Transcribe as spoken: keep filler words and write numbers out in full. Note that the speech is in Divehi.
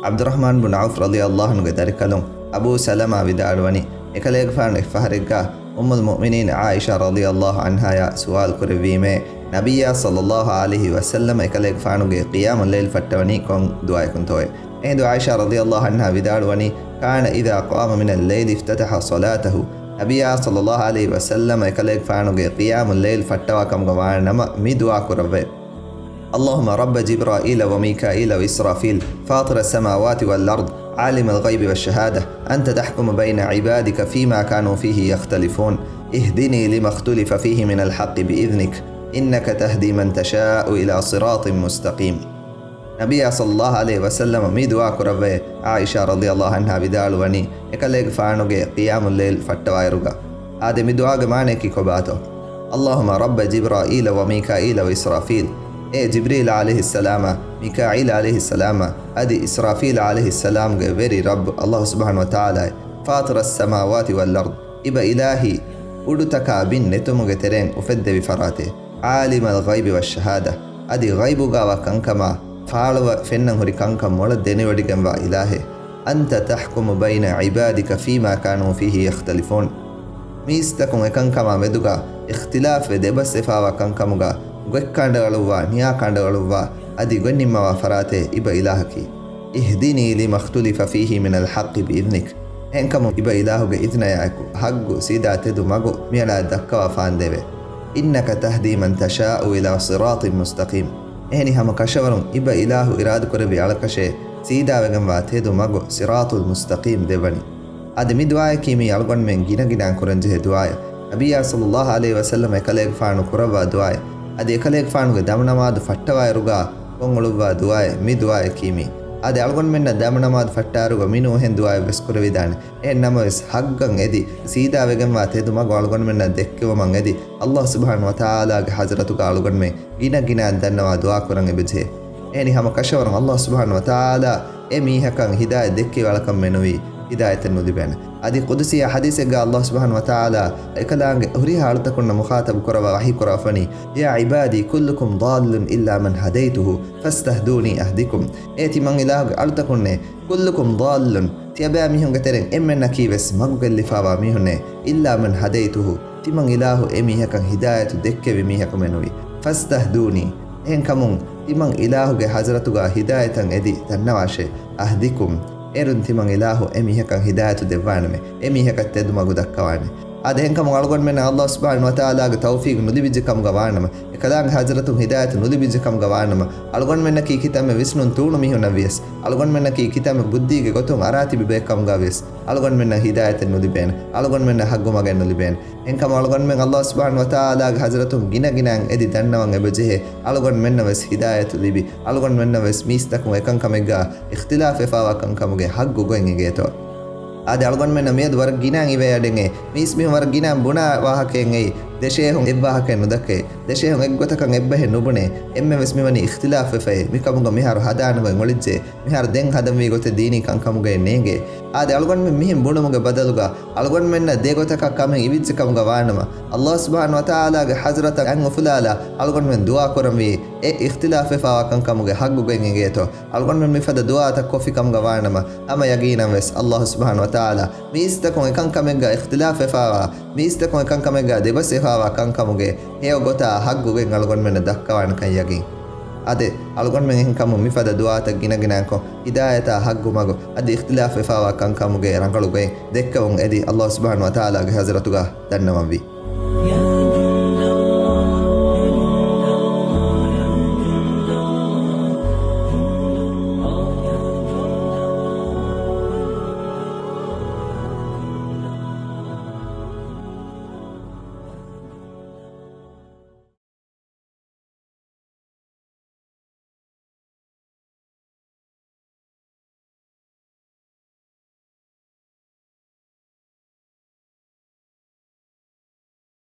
ޢަބްދުއްރަޙްމާން ބުން ޢައުފް ރަޟިޔަﷲ ޢަންހުގެ ދަރިކަލުން އަބޫ ސަލަމާ ވިދާޅުވަނީ، އެކަލޭގެފާނު އެއްފަހަރެއްގަ އުއްމުލް މުއުމިނީން ޢާއިޝާ ރަޟިޔަﷲ ޢަންހާޔާ ސުވާލު ކުރެއްވީމޭ، ނަބިއްޔާ ޞައްލަﷲ ޢަލައިހި ވަސައްލަމަ އެކަލޭގެފާނުގެ ޤިޔާމުއްލައިލް ފައްޓަވަނީ ކޮން ދުޢާއަކުންތޯއޭ؟ އެހިނދު ޢާއިޝާ ރަޟިޔަﷲ ޢަންހާ ވިދާޅުވަނީ، كان إذا قام من الليل افتتح صلاته. ނަބިއްޔާ ޞައްލަﷲ ޢަލައިހި ވަސައްލަމަ އެކަލޭގެފާނުގެ ޤިޔާމުއްލައިލް ފައްޓަވާ ކަމުގަ ވާނަމަ މި ދުޢާ ކުރައްވައޭ. اللهم رب جبرائيل وميكائيل وإسرافيل فاطر السماوات والأرض عالم الغيب والشهادة أنت تحكم بين عبادك فيما كانوا فيه يختلفون اهدني لما اختلف فيه من الحق بإذنك إنك تهدي من تشاء إلى صراط مستقيم. ނަބިއްޔާ ޞައްލަﷲ ޢަލައިހި ވަސައްލަމަ މި ދުޢާ ކުރައްވައޭ. ޢާއިޝާ ރަޟިޔަﷲ ޢަންހާ ވިދާޅުވަނީ، އެކަލޭގެފާނުގެ ޤިޔާމުއްލައިލް ފައްޓަވާއިރުގަ. އާދެ، މި ދުޢާގެ މާނަޔަކީ ކޮބާތޯ؟ اللهم رب جبرائيل وميكائيل وإسرافيل. އޭ ޖިބްރީލް ޢަލައިހިއްސަލާމާ، މީކާއީލް ޢަލައިހިއްސަލާމާ، އަދި އިސްރާފީލް ޢަލައިހިއްސަލާމްގެ ވެރި ރައްބު ﷲ ސުބްޙާނަހޫ ވަތަޢާލާއޭ. فاطر السماوات والأرض، އިބަ އިލާހީ، އުޑުތަކާ ބިން ނެތުމުގެ ތެރެއިން އުފެއްދެވި ފަރާތޭ. عالم الغيب والشهادة، އަދި ޣައިބުގަވާ ކަންކަމާ، ފާޅުވަ ފެންނަން ހުރި ކަންކަން މޮޅަށް ދެނެވޮޑިގެންވާ އިލާހޭ. أنت تحكم بين عبادك فيما كانوا فيه يختلفون. މީސްތަކުން އެކަންކަމާ މެދުގަ އިޚްތިލާފްވެ ދެބަސްވެފާވާ ކަންކަމުގަ ގޮތްކަނޑައަޅުއްވާ، ނިޔާކަނޑައަޅުއްވާ، އަދި ގޮތްނިންމަވާ ފަރާތެއް އިބަ އިލާހަކީ. اهدني لما اختلف فيه من الحق بإذنك. އެހެންކަމުން އިބަ އިލާހުގެ އިޒްނަޔާއެކު ޙައްގު ސީދާ ތެދު މަގު މިއަޅާ ދައްކަވާފާނދޭވެ. إنك تهدي من تشاء إلى صراط مستقيم. އެހެނި ހަމަ ކަށަވަރުން އިބަ އިލާހު އިރާދަކުރެއްވި އަޅަކަށޭ ސީދާވެގެންވާ ތެދު މަގު ޞިރާޠުލް މުސްތަޤީމް ދެއްވަނީ. އަދި މި ދުޢާއަކީ މީ އަޅުގަނޑުމެން ގިނަގިނައިން ކުރަންޖެހޭ ދުޢާއެއް. ނަބިއްޔާ ޞައްލަﷲ ޢަލައިހި ވަސައްލަމަ އެކަލޭގެފާނު ކުރައްވާ ދުޢާއެއް. އަދި އެކަލޭގެފާނުގެ ދަމުނަމާދު ފައްޓަވާއިރުގަ ކޮށްއުޅުއްވާ ދުޢާއެއް މި ދުޢާއަކީ މީ. އާދެ، އަޅުގަނޑުމެންނަށް ދަމުނަމާދު ފައްޓާއިރުގަ މިނޫހެން ދުޢާއެއް ވެސް ކުރެވިދާނެ. އެހެން ނަމަވެސް، ޙައްޤަށް އެދި ސީދާވެގެންވާ ތެދު މަގު އަޅުގަނޑުމެންނަށް ދެއްކެވުމަށް އެދި، ﷲ ސުބްޙާނަހޫ ވަތަޢާލާގެ ޙަޟްރަތުގަ އަޅުގަނޑުމެން ގިނަ ގިނައިން ދަންނަވާ ދުޢާ ކުރަން އެބަޖެހޭ. އެހެނި ހަމަ ކަށަވަރުން ﷲ ސުބްޙާނަހޫ ވަތަޢާލާ އެ މީހަކަށް ހިދާޔަތް ދެއްކެވި އަޅަކަށް މެނުވީ ހިދާޔަތެއް ނުލިބޭނެ. އަދި ޤުދުސީ ޙަދީޘެއްގަ ﷲ ސުބްޙާނަހޫ ވަތަޢާލާ އެކަލާނގެ ހުރިހާ އަޅުތަކުންނަށް މުޚާޠަބު ކުރައްވާ ވަޙީ ކުރައްވަނީ، يا عبادي كلكم ضال إلا من هديته فاستهدوني أهدكم. އޭ ތިމަން އިލާހުގެ އަޅުތަކުންނޭ، كلكم ضال، ތިޔަބައިމީހުންގެ ތެރެއިން އެންމެންނަކީ ވެސް މަގުގެއްލިފާވާ މީހުންނޭ، إلا من هديته، ތިމަން އިލާހު އެ މީހަކަށް ހިދާޔަތު ދެއްކެވި މީހަކު މެނުވީ. فاستهدوني، އެހެންކަމުން ތިމަން އިލާހުގެ ޙަޟްރަތުގަ ހިދާޔަތަށް އެދި ދަންނަވާށޭ. أهدكم، އޭރުން ތިމަން އިލާހު އެ މީހަކަށް ހިދާޔަތު ދެއްވާނަމޭ، އެ މީހަކަށް ތެދު މަގު ދައްކަވާނެ. އާދެ، އެހެންކަމުން އަޅުގަނޑުމެންނަށް ﷲ ސުބްޙާނަހޫ ވަތަޢާލާގެ ތައުފީޤު ނުލިބިއްޖެ ކަމުގަ ވާނަމަ، އެކަލާނގެ ޙަޟްރަތުން ހިދާޔަތު ނުލިބިއްޖެ ކަމުގަ ވާނަމަ، އަޅުގަނޑުމެންނަކީ ކިތަންމެ ވިސްނުން ތޫނު މީހުންނަށް ވިޔަސް، އަޅުގަނޑުމެންނަކީ ކިތަންމެ ބުއްދީގެ ގޮތުން އަރާތިބި ބައެއް ކަމުގަ ވިޔަސް، އަޅުގަނޑުމެންނަށް ހިދާޔަތެއް ނުލިބޭނެ، އަޅުގަނޑުމެންނަށް ޙައްޤު މަގެއް ނުލިބޭނެ. އެހެންކަމުން އަޅުގަނޑުމެން ﷲ ސުބްޙާނަހޫ ވަތަޢާލާގެ ޙަޟްރަތުން ގިނަ ގިނައިން އެދި ދަންނަވަން އެބަޖެހޭ، އަޅުގަނޑުމެންނަށް ވެސް ހިދާޔަތު ލިބި، އަޅުގަނޑުމެންނަށް ވެސް މީސްތަކުން އެކަންކަމެއްގަ އިޚްތިލާފް ވެފާވާ ކަންކަމުގެ ޙައްޤު ގޮތް އެނގޭތޯ. އާދެ، އަޅުގަނޑުމެންނަށް މިއަދު ވަރަށް ގިނައިން އިވޭ އަޑެއް އެ މީސްމީހުން ވަރަށް ގިނައިން ބުނާ ވާހަކައެއް އެއީ، ދެށޭހުން އެއްވާހަކައެއް ނުދައްކައޭ، ދެށޭހުން އެއްގޮތަކަށް އެއްބަހެއް ނުބުނޭ، އެންމެން ވެސް މިވަނީ އިޚްތިލާފް ވެފައޭ، މިކަމުގަ މިހާރު ހަދާނެ ގޮތް އޮޅިއްޖެ، މިހާރު ދެން ހަދަންވީ ގޮތެއް ދީނީ ކަންކަމުގައެއް ނޭނގޭ. އާދެ، އަޅުގަނޑުމެން މިހެން ބުނުމުގެ ބަދަލުގަ، އަޅުގަނޑުމެންނަށް ދޭގޮތަކަށް ކަމެއް އިވިއްޖެ ކަމުގަ ވާނަމަ، ﷲ ސުބްޙާނަހޫ ވަތަޢާލާގެ ޙަޟްރަތަށް އަތް އުފުލާލާ، އަޅުގަނޑުމެން ދުޢާ ކުރަންވީ، އެ އިޚްތިލާފް ވެފާވާ ކަންކަމުގެ ޙައްޤު ގޮތް އެނގޭތޯ. އަޅުގަނޑުމެން މިފަދަ ދުޢާތައް ކޮށްފި ކަމުގަ ވާނަމަ، ހަމަ ޔަގީނަށް ވެސް ﷲ ސުބްޙާނަހޫ ވަތަޢާލާ މީސްތަކުން އެކަންކަމެއްގަ އިޚްތިލާފް ވެފާވާ، މީސްތަކުން އެކަންކަމެއްގަ ދެބަސް ވެފާވާ ކަންކަމުގެ ހެޔޮ ގޮތާ ޙައްޤު ގޮތް އަޅުގަނޑުމެންނަށް ދައްކަވާނެކަން ޔަގީން. އާދެ، އަޅުގަނޑުމެން އެހެންކަމުން މިފަދަ ދުޢާތައް ގިނަގިނައިން ކޮށް، ހިދާޔަތާ ޙައްޤު މަގު އަދި އިޚްތިލާފް ވެފާވާ ކަންކަމުގެ ރަނގަޅު ގޮތް ދެއްކެވުން އެދި، ﷲ ސުބްޙާނަހޫ ވަތަޢާލާގެ ޙަޟްރަތުގަ ދަންނަވަންވީ.